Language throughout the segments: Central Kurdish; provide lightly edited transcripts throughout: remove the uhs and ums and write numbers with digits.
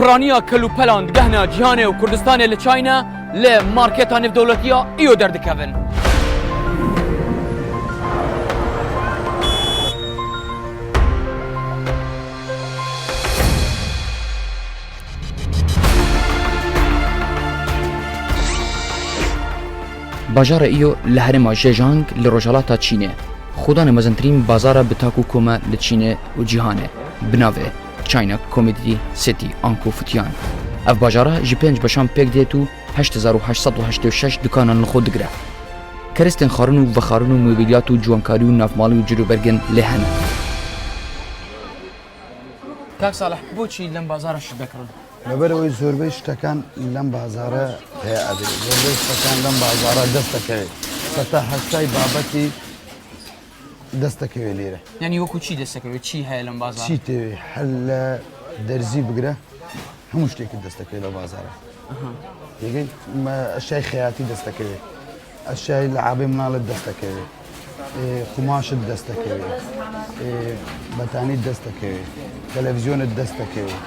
Piraniya kelûpelan digehne cîhanê û Kurdistanê li China li marketa nêvdewletiya îro derdikevin. Bajarê Îyo li herêma Zhejiang li rojhilata Çînê, xwedanê mezintirîn bazara bi tak û kome li Çînê û cîhanê bi navê China Commodity City anku Futian. Ev bajara ji pênc beşan pêk dêt û 8886 dikanan li xwe digire. Kerestên xwarin û vexwarin û mobîlyat û ciwankarî û navmalî û cilûbergên lê hene. Kak Salih, boçî lem bazara şit dekirin? لەبەرئەوەی زۆربەی شتەکان لەم بازاڕە پەیا ئەبێ، زۆربەی شتەکان لەم بازاڕە دەست دەکەوێت، سەتا هەشتای بابەتی دەست دەکەوێت لێرە. یانی وەکو چی دەست دەکەوێت؟ چی هەیە لەم بازاڕە؟ چی تەوێ هەر لە دەرزی بگرە هەموو شتێکت دەست دەکەوێت لەو بازاڕە. تێگەی ئەشیای خەیاتی دەست دەکەوێت. ئەشیای لەعابەی مناڵت دەست دەکەوێت قوماشت دەست دەکەوێت بەتانیت دەست دەکەوێت تەلەڤزیۆنت دەست دەکەوێت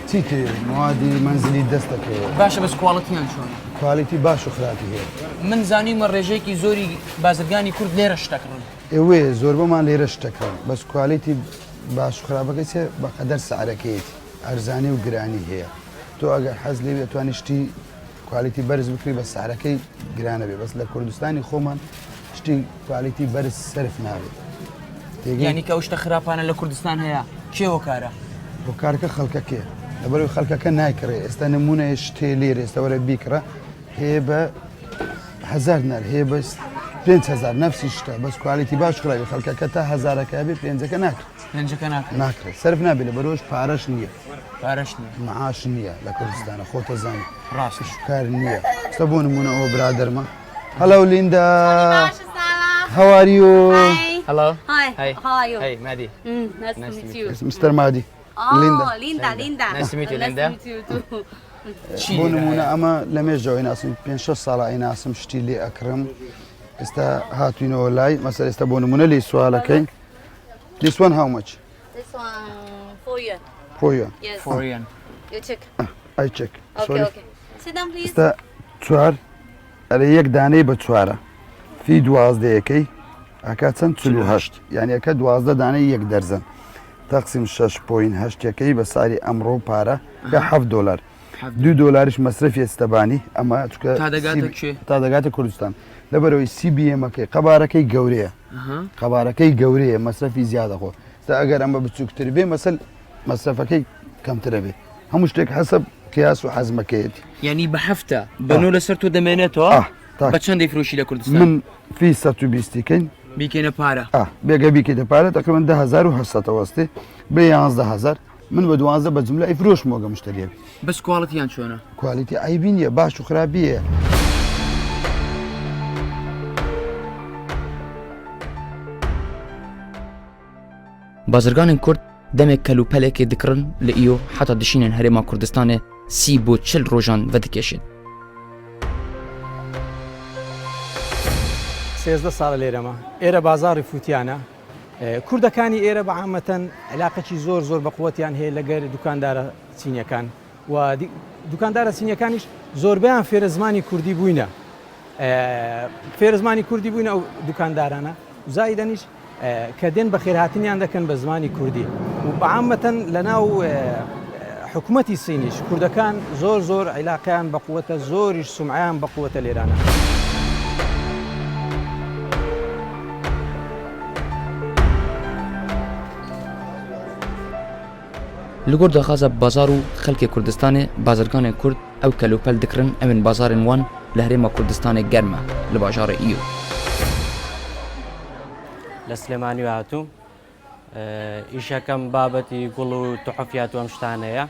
چی تێ موادی مەنزلی دەست دەکەوێت باشە بەس quality یان چۆنە؟ quality باش و خراپی هەیە. من زانیومە ڕێژەیەکی زۆری بازرگانی کورد لێرە شت دەکڕن. ئێ وێ زۆربەمان لێرە شت دەکڕن بەس quality باش و خراپەکەی چیە بەقەدەر سعرەکەیەتی ئەرزانی و گرانی هەیە تۆ ئەگەر حەز لێ بێ ئەتوانی شتی quality بەرز بکری بەس سعرەکەی گرانە بێ بەس لە کوردستانی خۆمان شتی quality بەرز سەرف نابێت یعنی کە ئەو شتە خراپانە لە کوردستان هەیە کێ هۆکارە؟ هۆکارەکە خەڵکەکەیە لەبەرەوەی خەڵکەکە نایکڕێ ئێستا نمونە شتێ لێرە ئێستا وەرە بیکڕە هەیە بە هزار دینار هەیە بەس 5هزار نفسی شتە بەس quality باش خراپی خەڵکەکە تا هزارەکە بێ پێنجەکە ناکرێت پێنجەکە ناکرێت ناکرێت سەرف نابێت لە بەرۆژ پارەش نییە پارەش نییە معاش نییە لە کوردستانە خۆتە زانی ڕاست کار نییە ئێستا بۆ نمونە ئەوە برادەرمە Hello Linda How are you? Hello. Hi. Hi. How are you? Hey, Madi. Mm, nice, Nice to to meet meet you. Mr. Madi. Oh, Linda. Linda, Linda. Nice to meet you, Nice Linda. to meet you too. چی بۆ لێرە نمونە هەیە؟ ئەمە لە مێژەوە ئەیناسم پێ شەش ساڵە ئەیناسم شتی لێ ئەکڕم ئێستا هاتوینەوە لای مەسەر ئێستا بۆ نمونە لی سوالەکەین This one how much? This one for you. For you. Yes. For yuan. You check. I check. Okay, Sorry. okay. Sit down, please. ئێستا چوار ئەرێ یەک دانەی بە چوارە فی دوازدەیەکەی ئەکا چەند 48 یعنی ئەکە دوازدە دانەی یەک دەرزن تەقسیم 6 point هەشتەکەی بە ساری ئەمڕۆ پارە کە 7 دۆلار دوو دۆلاریش مەسرەفی ئەستەبانی ئەمە چکە تا دەگاتە کوێ؟ تا دەگاتە کوردستان لەبەرەوەی CBM ەکەی قەبارەکەی گەورەیە قەبارەکەی گەورەیە مەسرەفی زیادە خۆ تا ئەگەر ئەمە بچووکتر بێ مەسەل مەسرەفەکەی کەمترە بێ هەموو شتێک حەسەب قیاس و حەزمەکەیەتی یعنی بە هەفتە بە نۆ لەسەر تۆ دەمێنێتەوە بە چەند دەیفرۆشی لە کوردستان من فی 120 کەین بیکەینە پارە بێگە بیکەیتە پارە تقریبا 10800 وەستێ بێ 11000 من بە دوازدە بە جملە ئەیفرۆشمەوە گە مشتەریە بێ. بەس quality یان چۆنە؟ quality عەیبی نییە باش و خراپی هەیە. بازرگانên Kurd demek kelûpelekê dikirin li îyo heta dişînin Herêma Kurdistanê sî bo 40 rojan vedikêşin. 13 ساڵە لێرەمە ئێرە بازاڕی فوتیانە کوردەکانی ئێرە بە عامەتەن علاقەکی زۆر زۆر بە قوەتیان هەیە لەگەر دوکاندارە چینیەکان و دوکاندارە چینیەکانیش زۆربەیان فێرە زمانی کوردی بووینە فێرە زمانی کوردی بووینە ئەو دوکاندارانە زایدەنیش کە دێن بەخێرهاتنیان دەکەن بە زمانی کوردی و بەعامەتەن لە ناو حکوومەتی سینیش کوردەکان زۆر زۆر عیلاقیان بە قوتە زۆریش سومعیان بە قوتە لێرانە. Li gor daxwaza bazar û xelkê Kurdistanê bazirganên Kurd ew kelûpel dikirin ewên bazarên wan li Herêma Kurdistanê germ e li bajarê Îyo. لە سلێمانی هاتووم ئیشەکەم بابەتی گوڵ و تحفیات و ئەم شتانەیە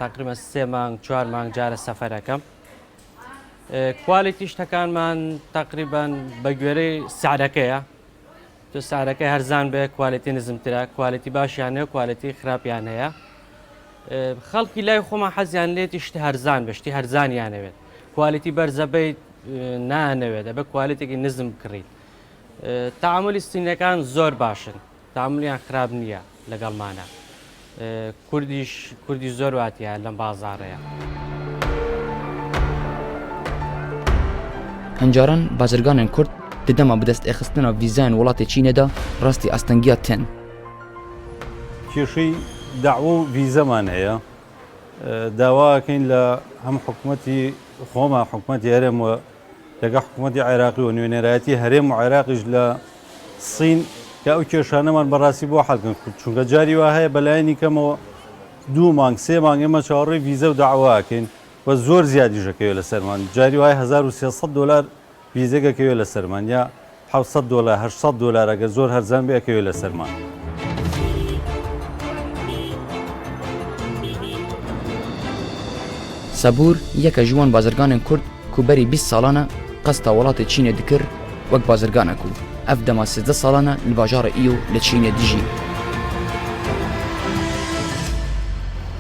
تقریبا سێ مانگ چوار مانگ جارە سەفەرەکەم quality شتەکانمان تقریبا بە گوێرەی سعرەکەیە تۆ سعرەکەی هەرزان بێ quality نزمترە quality باشیان هەیە quality خراپیان هەیە خەڵکی لای خۆمان حەزیان لێتی شتی هەرزان بە شتی هەرزانیانەوێت quality بەرزەبیت نانەوێت ئەبێ quality ێکی نزم بکڕیت تەعامولی سینەکان زۆر باشن تەعامولیان خراپ نییە لەگەڵمانە. کوردیش کوردی زۆر واتە لەم بازاڕەیە. Hincaran bazirganên Kurd di dema bidestêxistina vîzayên welatê Çînê de rastî astengiya tên. کێشەی دەعوە و ڤیزەمان هەیە داواکەین لە هەم حکوومەتی خۆمان حکوومەتی هەرێم و لەگە حکوومەتی عێراقی و نوێنەرایەتی هەرێم و عێراقیش لە سین کە ئەو کێشانەمان بەڕاستی بۆ حەلکەن چونکە جاری وا هەیە بەلایەنی کەمەوە دوو مانگ سێ مانگ ئێمە چاوەڕێی ڤیزە و دەعواکەین و زۆر زیادیش ئەکەوێت لەسەرمان جاری وایە 1300 دۆلار ڤیزەک ئەکەوێت لەسەرمان یا 700 دۆلار 800 دۆلار ئەگەر زۆر هەرزان بێ ئەکەوێت لەسەرمان. Sebûr yeke ji wan bazirganên Kurd ku berî 20 salan e qesta welatê Çînê dikir wek bazirganek û ev dema 13 salan e li bajarê Îyo li Çînê dijî.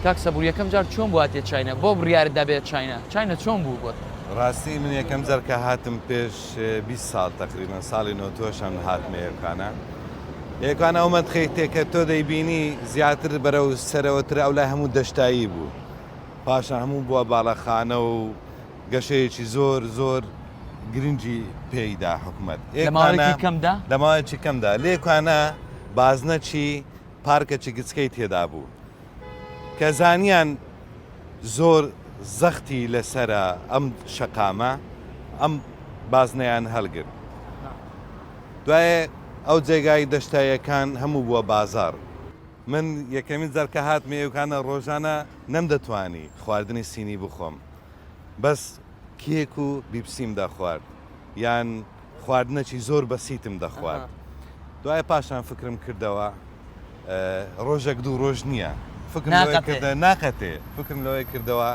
کاک سەبوور یەکەم جار چۆن بوو هاتیە چاینا؟ بۆ بڕیارت دا بێیە چاینا؟ چاینا چۆن بوو بۆت؟ ڕاستی من یەکەم جار کە هاتم پێش 20 ساڵ تەقریبەن ساڵی نۆتۆشەم هاتمە یەکانە یەکان ئەو مەتخەی تێکە تۆ دەیبینی زیاتر بەرەو سەرەوەتر ئەو لای هەموو دەشتایی بوو پاشان هەموو بووە باڵەخانە و گەشەیەکی زۆر زۆر گرنگی پێیدا حکومەت لە ماوەیەکی کەمدا؟ لە ماوەیەکی کەمدا لێکانە بازنەچی پارکەکی گچکەی تێدا بوو کە زانیان زۆر زەختی لەسەرە ئەم شەقامە ئەم بازنەیان هەڵگرت دوایێ ئەو جێگای دەشتایەکان هەموو بووە بازاڕ. من یەکەمین جار کە هاتمە ئێوکانە ڕۆژانە نەمدەتوانی خواردنی سینی بخۆم بەس کێک و بیپسیم دەخوارد یان خواردنەکی زۆر بەسیتم دەخوارد دوای پاشان فکرم کردەوە ڕۆژێک دوو ڕۆژ نییە فکرم لەوەی کردە ناقەتێ فکرم لەوەی کردەوە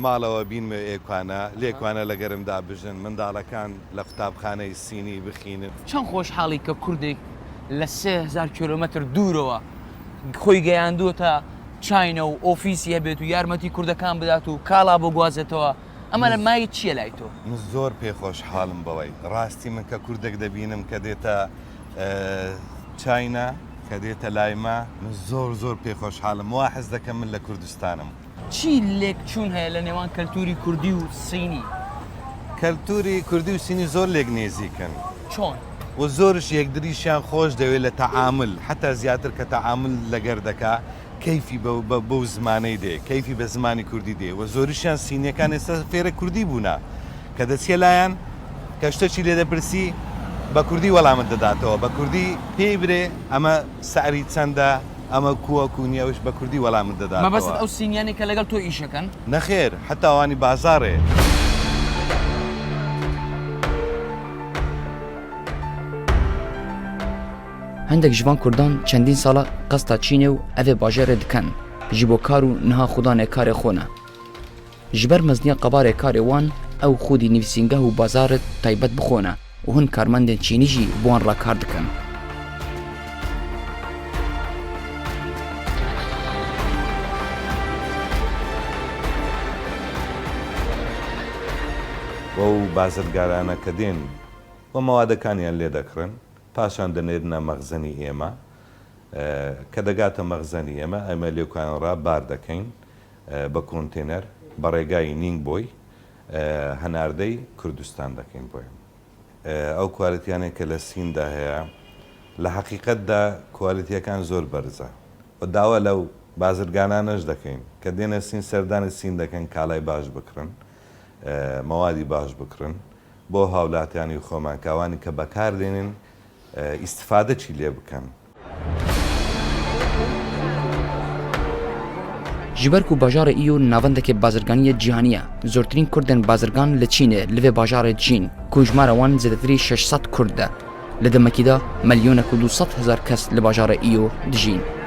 ماڵەوە بینمە ئێکوانە لێکوانە لەگەرمدا بژن منداڵەکان لە قوتابخانەی سینی بخینن. چەند خۆشحاڵی کە کوردێک لە 3000 کیلۆمەتر دوورەوە خۆی گەیاندووەتە چاینا و ئۆفیسی هەبێت و یارمەتی کوردەکان بدات و کاڵا بۆ گوازێتەوە ئەمە لە مای چییە لای تۆ؟ من زۆر پێ خۆشحاڵم بەوەی ڕاستی من کە کوردێک دەبینم کە دێتە چاینا کە دێتە لای مە من زۆر زۆر پێ خۆشحاڵم وا حەز دەکەم من لە کوردستانم. چی لێکچوون هەیە لە نێوان کەلتوری کوردی و سینی؟ کەلتوری کوردی و سینی زۆر لێک نێزیکن. چۆن؟ و زۆرش یەکدریشیان خۆش دەوێت لە تەعامول حەتا زیاتر کە تەعامول لەگەر دەکا کەیفی بە بەو زمانەی دێ کەیفی بە زمانی کوردی دێ و زۆریشیان سینیەکان ئێستا فێرە کوردی بوونە کە دەچیە لایان کە شتەکی لێ دەپرسی بە کوردی وەڵامت دەداتەوە بە کوردی پێی برێ ئەمە سعری چەندە ئەمە کووە کوو نیە ئەوش بە کوردی وەڵامت دەداتەوە. مەبەستت ئەو سینیانەی کە لەگەڵ تۆ ئیشەکەن؟ نەخێر حەتا ئەوانی بازاڕێ. هەندێک ji van Kurdan çendîn sal e qesta Çînê û evê bajarê dikin ji bo kar û niha xwedanê karê xwe ne. Ji ber meziniya qebarê karê wan ew xwedî nivîsîngeh û bazarê taybet bi xwe ne û hin karmendên Çînî jî bi wan re kar dikin. وەو بازرگارانە کە دێن و مەوادەکانیان لێ دەکڕن پاشان دەنێرنە مەخزەنی ئێمە کە دەگاتە مەخزەنی ئێمە ئێمە لێکوانڕا بار دەکەین بە کۆنتێنەر بە ڕێگای نینگبۆی هەناردەی کوردستان دەکەین بۆیان. ئەو کوالێتیانەی کە لە سیندا هەیە لە حەقیقەتدا کوالێتیەکان زۆر بەرزە و داوا لەو بازرگانانەش دەکەین کە دێنە سین سەردانی سین دەکەن کالای باش بکڕن مەوادی باش بکڕن بۆ هاولاتیانی خۆمان کە ئەوانی کە بەکار دێنن ئیستفادەکی لێ بکەن. Ji ber ku bajarê Îyo navendeke bazirganiyê cîhanî ye, zortirîn Kurdên bazirgan li Çînê li vê bajarê dijîn ku jimara wan zêdetirî 600 Kurd e. Li demekî de milyonek û 200 hezar kes li bajarê Îyo dijîn.